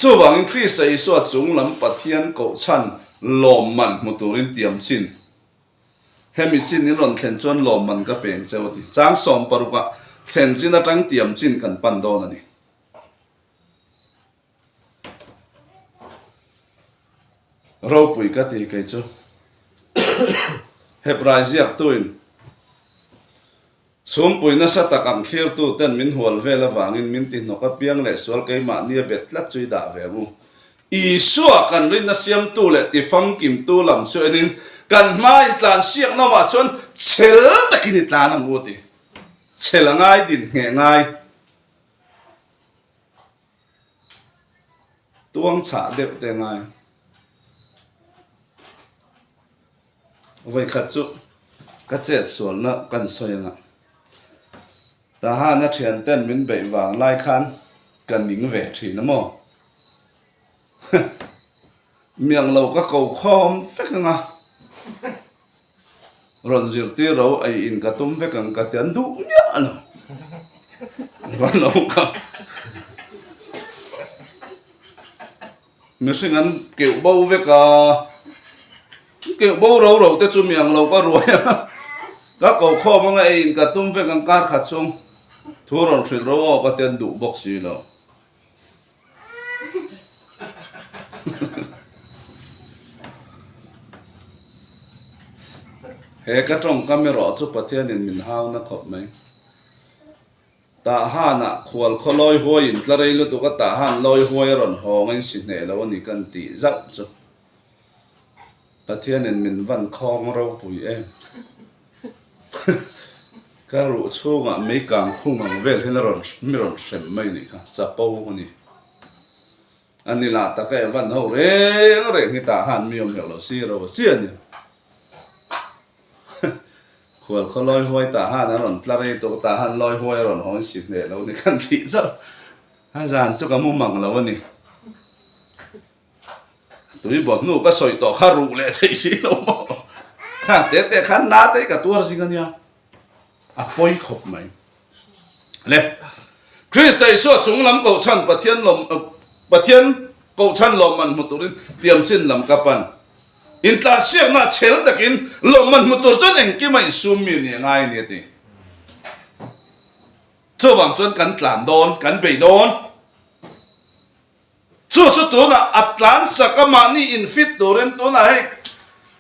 Chuvangin Krista Isua chung lam Pathian kohchhan lawmman hmu turin tiam chin. Hemi chin in rawn thlen chuan lawmman ka peng cheu a ti. Chang sawmparukah thlen chin atang tiam chin kan pan dawn a ni. Ropui ka ti kei chu. Hebrai ziaktuin. Chhungpui nasa tak ang thlirtu ten min hual vel avangin min ti hnawk apiang leh sual keimahni a bet tlat chu i dah ve ang u. Isua kan rinna siamtu leh tifamkimtu lam chu enin kan hma intlan siak nawmah chuan chhel takin i tlan ang u a ti. Chhel a ngai din ngheh ngai. Tuang chhah deuh te ngai. Vawikhat chu ka chet sualna kan sawi anga Tahana thian ten min beih vang lai khan ka ning ve thin a maw? Miang lo ka ko khawm vek anga Rawn zirtir ro ei in ka tum vek ang ka ti an duh miah lo. Van lo ka. Mihring an keuh bo vek a. Keuh bo ro ro te chu miang lo ka ruai a. Ka ko khawm anga ei in ka tum vek ang kar khat chung thu rawn hrilh ro aw ka ti an duh bawk si lo. He ka tawngkam erawh chu Pathianin min hauna khawp mai. Tahhanah khual khaw lawi huai in tla rei lutuk a tahhan lawi huai a rawn hawng a insi hneh lo a ni kan tih zauh chu. Pathianin min van khawng ropui em. Ka ruh chhungah mei kang khung ang vel hian a rawn mi rawn hrem mai a nih kha, chapo a ni. A ni lah taka e van ho reng reng hi tah han mi awm hleuh lo si ro a chi a ni. Khual khaw lawi huai tah han a rawn tla rei tawh tah han lawi huai a rawn hawn si hneh lo ni khan thih zauh. A zan chu ka mu mang lo a ni. Tui bawh hnu ka sawi tawh kha ruh leh theih si lo maw? Khang te te khan na te ka tuar zing a nia. A pawi khawp mai. Le, Krista Isua chung lam kohchhan Pathian lawm Pathian kohchhan lawmman hmu turin tiam chin lam ka pan. Intlansiakna chhel takin lawmman hmu tur chuan engkim a insum mi ni a ngai a ni a ti. Chuvang chuan kan tlan dawn, kan bei dawn. Chu chu tunah a tlan sak a mahni infit turin tunah hei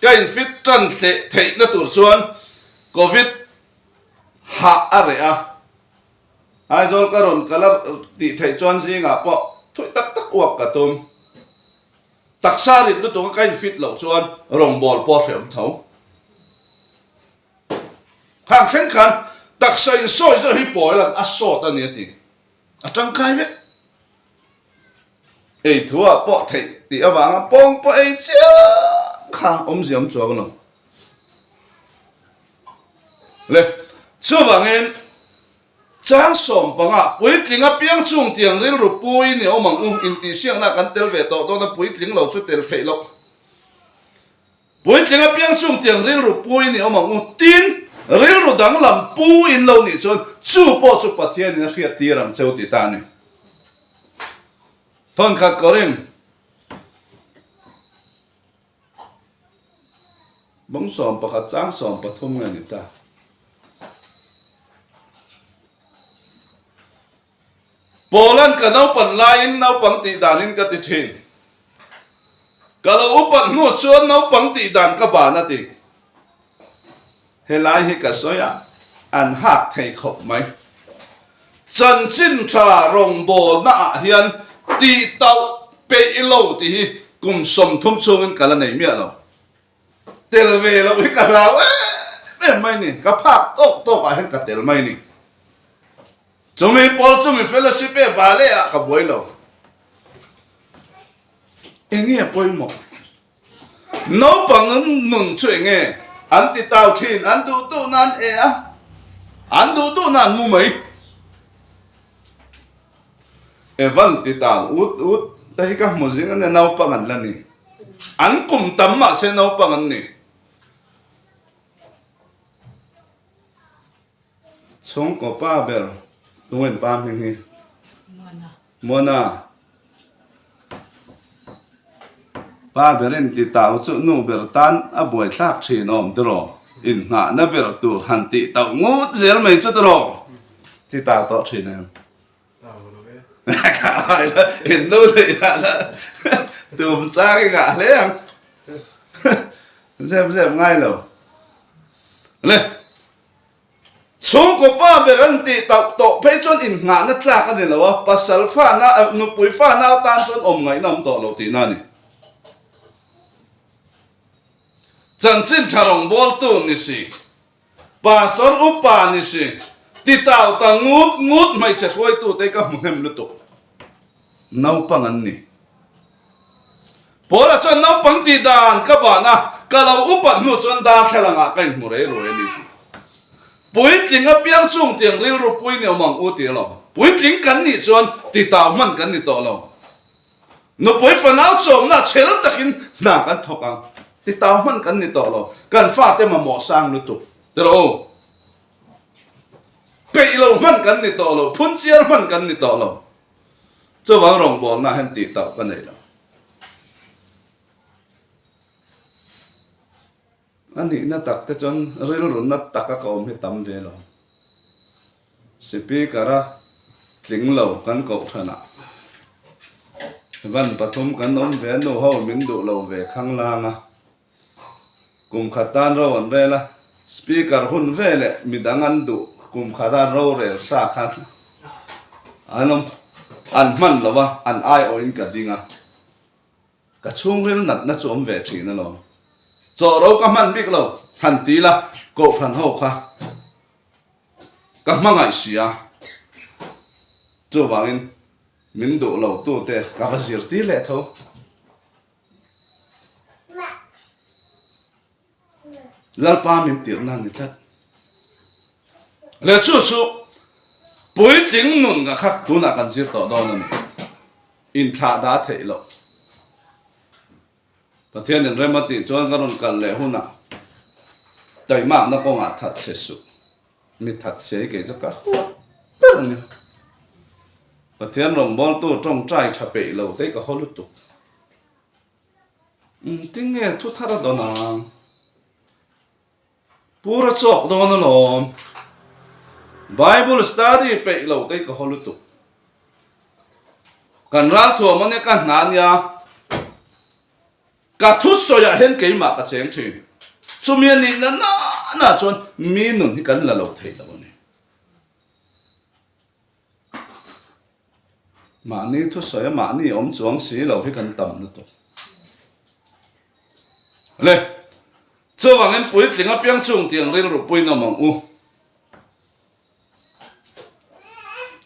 ka infit tan hleh theihna tur chuan Covid hah a reh a, Aizawl ka rawn kal a tih theih chuan zingah pawh thui tak tak uak ka tum. Taksa rit lutuk a ka infit loh chuan rawngbâwl pawh a hrehawm tho. Khang thleng khan taksa insawi zawh hi pawilan a sawt a ni a ti. A tangkai vek. Ei thu ah pawh theih tih avanga pawng pawh ei chiang kha awmzia awm chuang lo. Le, chuvangin chang sawm panga puitling apiang chung tiang rilru pui ni awm ang u intihsiakna kan tel ve tawh dawn a puitling lo chu tel theih loh. Puitling apiang chung tiang rilru pu in i awm ang u. Tin, rilru danglam pu in lo nih chuan chu pawh chu Pathianin a hriat tir ang cheu ti ta a ni. Thawnkhat Korin. Bawng 11 chang 13 nge ni ta. Paula'n ka naupan laiin naupang tih danin ka ti thin. Ka lo upat hnu chuan naupang tih dan ka ban a ti. Helai hi ka sawi a, an hak thei khawp mai. Chanchin tha rawngbawlna ah hian tih tauh peih lo tih hi kum 30 chhungin ka la nei miah lo. Tel ve loh hi ka hlau em em mai ni, ka phak tawk tawk ah hian ka tel mai ni. Chumi pawl chumi fellowship e vale ah ka buai lo. Enge pawimawh? Naupang nun chu enge an ti tau thin, an duh duh nan e a, an duh duh nan mu mai. Evan ti tau ut ut te hi ka hmu zing a nia, naupang an la ni. An kum tam mahse naupang an ni. Chhungkaw pa ber Tungin pa hming hi? Muana. Muana. Pa berin ti tau chu nu ber tan a buaithlak thin awm tiraw? Innghahna ber tur han tih tauh ngut zel mai chu tiraw? Chi tau tawh thin em? Tau lo e. Ka ai la, in nu neih dan a tum chang i ngah hle ang. Zep zep ngai lo. Le. Chhungkaw pa ber an tih tauh tawh phei chuan innghahna tlak a ni lo a, pasal fa na, nupui fa nau tan chuan awm ngaihna awm tawh lo tihna a ni. Chanchin tha rawngbawltu ni si, pastor upa ni si, ti tau ta ngut ngut hmeichhe hruaitute ka hmu hnem lutuk. Naupang an ni. Paula chuan naupang tih dan ka ban a, ka lo upat hnu chuan darthlalang ah ka inhmu rei ruai a ni tih. Puitling apiang chung tiang rilru pui ni awm ang u tih alawm. Puitling kan nih chuan titau hman kan ni tawh lo. Nupui fanau chawmna chhel takin hna kan thawk ang. Titau hman kan ni tawh lo. Kan fate mamawh sang lutuk. Ti rawh u. Peih lo hman kan ni tawh lo. Phunchiar hman kan ni tawh lo. Chuvang rawngbawlna hian tih tauh ka nei lo. A nihna tak te chuan rilru na taka ka awm hi tam ve lo. Speaker a tling lo kan kohhranah van pathum kan awm ve a nu ho min duh lo ve khanglang a. Kum khat tan ro an rel a, Speaker hun veleh midang an duh kum khata rorel sa khan an awm an hman lo a, an aiawhin ka ding a, ka chhungril natna chu awm ve thin alawm. Chaw ro ka hman bik lo, han ti la, Kohhran ho kha ka hmangaih si a, chuvangin min duh lo tute ka va zirtir leh tho. Lalpa min tirhna a ni tlat. Leh chu chu puitling nun nga kha tunah kan zir tawh dawn a ni. Inthlah dah theih loh. Pathian in rem a tih chuan ka rawn kal leh hunah taimakna kawngah that che suh. Mi that che hi kei chu ka huat ber a ni. Pathian rawngbawltu tawngtai tha peih lo te hi ka haw lutuk. Tinge thu thar a dawn ang? Pur a chawk dawn alawm. Bible study peih lo te hi ka haw lutuk. Kan ralthuam ania ka hna ania. Ka thusawiah hian keimah ka cheng thin. Chumi a nihna nana chuan mi nun hi kan la lo thei lo a ni. Mahni thusawi a mahni awm chuang si lo hi kan tam lutuk. Le, chuvangin puitling apiang chung tiang rilru puinawm ang u.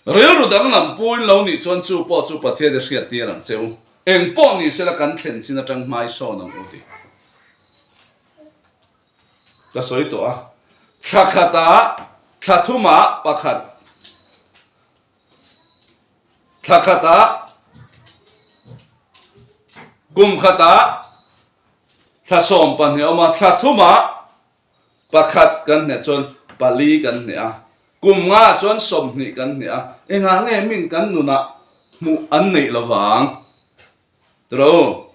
Rilru danglam puin lo nih chuan chu pawh chu Pathian i hriat tir ang che u. Eng pawh ni sela kan thlen chin atang hmai sawn ang u ti. Ka sawi tawh a, thla khatah thla thumah pakhat, thla khatah kum khatah thla 12 a awm a, thla thumah pakhat kan hneh chuan pali kan hneh a, kum ngaah chuan 20 kan hneh a, engah nge min kan nunah hmuh an neih lovang? Tiro,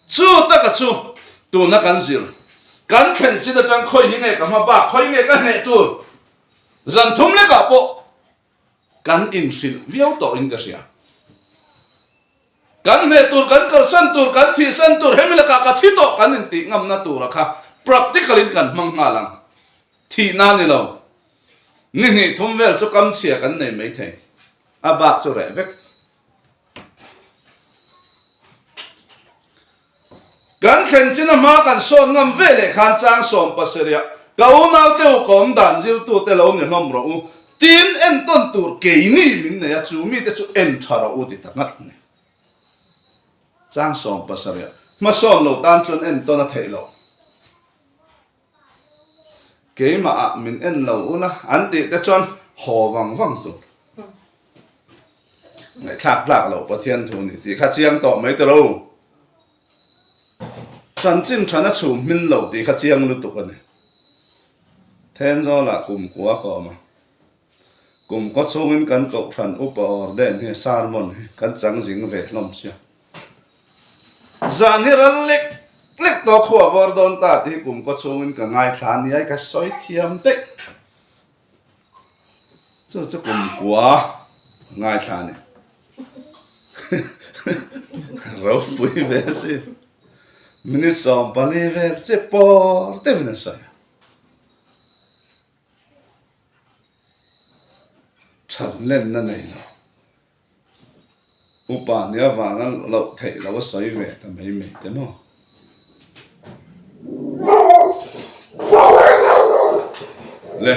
chu taka chu tuna kan zir. Kan thlen chin atang khawi hi nge ka hma bak, khawi nge ka hneh tur zan thum lekah pawh kan inhrilh viau tawhin ka hria. Kan hneh tur, kan kalsan tur, kan thihsan tur, hemi lakah ka thi tawh kan intih ngamna tura kha practical in kan hmang nghal ang. Thihna ni lo. Ni hnih thum vel chu kam chhia kan nei mai thei. A bak chu reh vek. Kan thlen chin a hma kan sawn ngam ve leh khan chang sawm pasarih ka unaute u ka awm dan zirtute lo ni hlawm rawh u, tin entawn tur keini min nei a chu mite chu en tha rawh u ti ta ngat ni. Chang 70 hmasawn lo tan chuan entawn a theih loh. Keimah ah min en lo ula an tih te chuan haw vang vang tur. Ngaihthlak tlak loh Pathian thu ni tih kha chiang tawh mai tiro. Chanchin thana chhum hmin lo tih kha chiang lutuk a ni. Thenzawlah kumkua ka awm a. Kumkaw chhungin kan kohhran upa Orden hi sermon hi kan chang zing ve hlawm sia. Zan hi ral lek lek tawh khua vawr dawn ta tih hi kumkaw chhungin ka ngaithla a nia ka sawi thiam daih. Chu chu kumkua ka ngaithla a ni. Ropui ve si. Minute 14 vel che pawr deuhin an sawi a. Thatlenna nei lo. Upa nia vanga loh theih loh a sawi ve ta mai mai te maw. Le,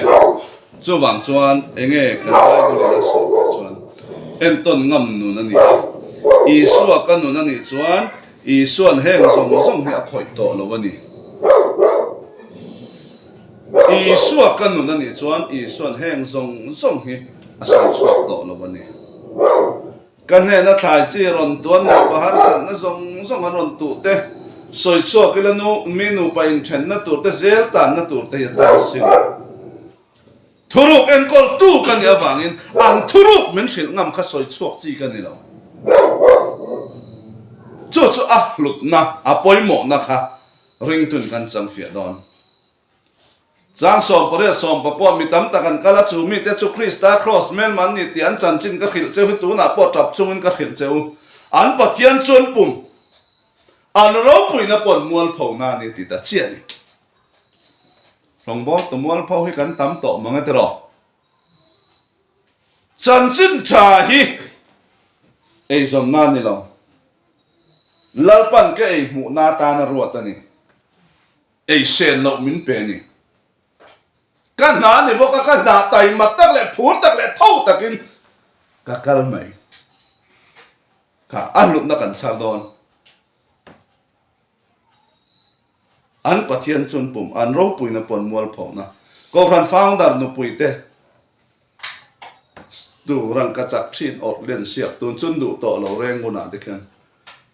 chuvang chuan enge kan Bible in a sawi teh chuan entawn ngam nun a ni a. Isua ka nun a nih chuan Isua'n heng zawng zawng hi a khawih tawh lo a ni. Isua ka nun a nih chuan Isua'n heng zawng zawng hi a sawi chhuak tawh lo a ni. Ka hnena thlai chi rawn tuan nupa harsatna zawng zawng an rawn tuh te, sawi chhuak ila nu mi nupa inthenna tur te zel tanna tur te hi a tan sin. Thuruk enkawltu ka nih avangin an thuruk min hrilh ngam kha sawi chhuak chi ka ni lo. Chu chu a hlutna, a pawimawhna kha Ringtun kan chang fiah dawn. Chang 18 14 mi tam tak an kal a, chu mite chu Krista Kraws hmelma an ni tih an chanchin ka hrilh cheu hi tunah pawh tap chungin ka hrilh cheu. An Pathian chu an pum. An ropuina pawh an mualpho na a ni ti ta chiah a ni. Rawngbawltu mualpho hi kan tam tawh mang e tiraw? Chanchin tha hi eizawnna a ni lo. Lalpan ka ei hmuhna atana ruat a ni. Ei sen loh min pe a ni. Ka hna a ni bawk a, ka hna taima tak leh phur tak leh tho takin ka kal mai. Kha a hlutna kan chhar dawn. An Pathian chun pum, an ropuina pawn mualphona. Kohhran founder nupui te tu rangka chak thin awrh len siak tun chun duh tawh lo reng hunah te khian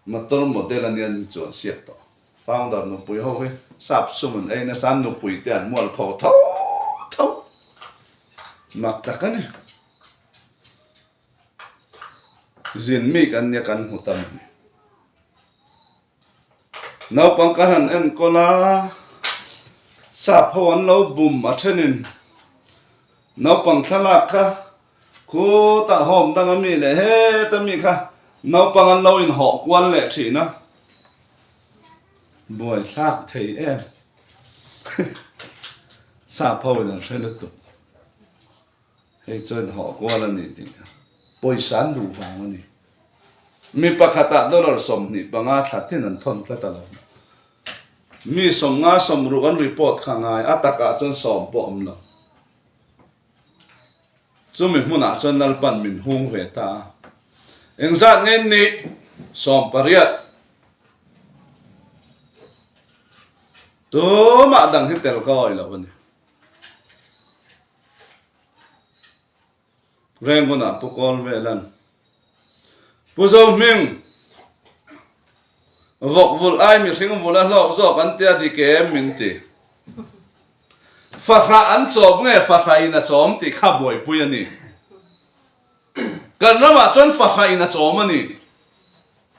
motor model a nia an chuan siak tawh. Founder nupui ho hi sap sum an ei nasa, an nupui te an mualpho tho tho. Mak tak a ni. Zin mi kan nia kan hmu tam a ni. Naupang ka han enkawl a, sap ho an lo bum a thenin naupang thlalak kha khutah home dang ami leh heta mi kha naupang an lo inhawh kual leh thin a, buaithlak thei em sap ho in an hre lutuk. Hei chuan hawh kual a ni tih kha pawisa an duh vang a ni. Mi pakhatah dollar 25 thla tin an thawn tlat a lo. Mi 50 60 an report kha ngai, a takah chuan sawm pawh awm lo. Chumi hmunah chuan Lalpan min hung ve ta a. Engzat nge in nih? Sawmpariat. Tumah dang hi tel ka awih lo a ni. Rengunah Pu Kawl velan Pu Zohming vawk vulh ai mihring vulh a hlawk zawk an tia dik em min ti. Fahrah an chawm nge fahrah in a chawm tih kha buaipui a ni. Kan ramah chuan fahrah in a chawm a ni.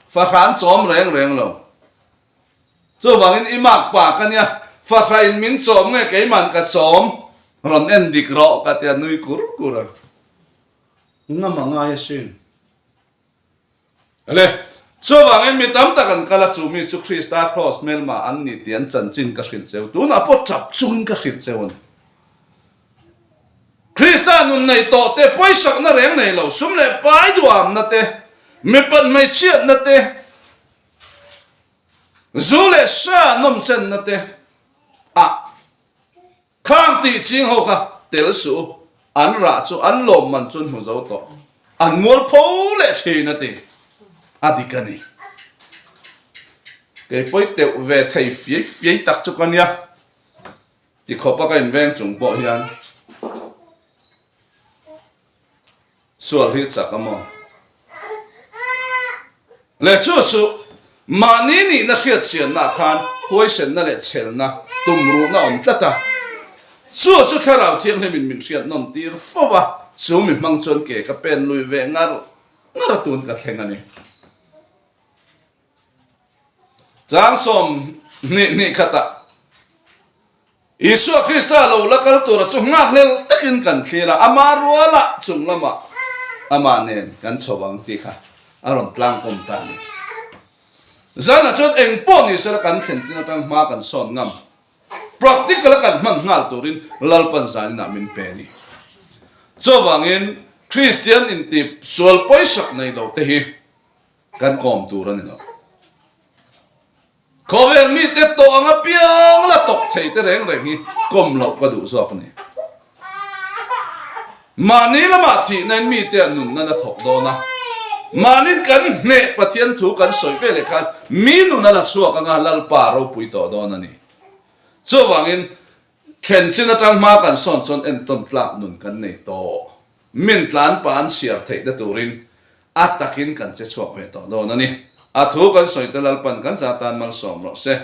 Fahrah an chawm reng reng lo. Chuvangin i mak pa ka nia. Fahra in min chawm nge keiman ka chawm rawn en dik rawh ka ti a nui kur kur a. Ngam a ngai asin. Le, chuvangin mi tam tak an kal a, chu mi chu Krista Kraws hmelma an ni tih an chanchin ka hrilh cheu. Tunah pawh tap chungin ka hrilh cheu a ni. Krista nun nei tawh te, pawisakna reng nei lo, sum leh pai duamna te, mipat hmeichhiatna te, zu leh sa nawmchenna te ah Khang tih ching ho kha tel suh u, an rah chu an lawmman chu an hmu zo tawh, an mualpho leh thin a ti. A dik a ni. Kei pawi teuh ve thei fiai fiai tak chu ka nia, ti khawpa ka inveng chung pawh hian. Sual hi chak a maw? Le chu chu mahni nihna hriatchianna ah khan huaisenna leh chhelna tumruhna awm tlat a. Chu chu Thlarau Thianghlimin min hriat nawn tir fo a, chu mi hmang chuan ke ka pen lui ve ngar ngar a tun ka thleng a ni. Chang 22 khatah. Isua Krista lo la kal tura chu nghakhlel takin kan thlir a, ama rualah chung lamah amah nen kan chho ang tih kha a rawn tlangkawm ta a ni. Zanah chuan eng pawh ni sela kan thlen chin atang hma kan sawn ngam, practical a kan hman nghal turin Lalpan zaninah min pe a ni. Chuvangin Kristian intih sual pawisak nei lo te hi kan kawm tur a ni lo. Khawvel mite tawh ang apiang la tawk thei te reng reng hi kawm loh ka duh zawk a ni. Mahni lamah thihnain mite ah nunna na thawk dawn a, mahnin kan hneh Pathian thu kan sawi ve leh khan mi nun a la chhuak anga Lalpa ropui tawh dawn a ni. Chuvangin thlen chin atang hma kan sawn chuan entawn tlak nun kan nei tawh. Min tlan pa an chhiar theihna turin a takin kan che chhuak ve tawh dawn a ni. A thu kan sawi te Lalpan kan za tan malsawm rawh se.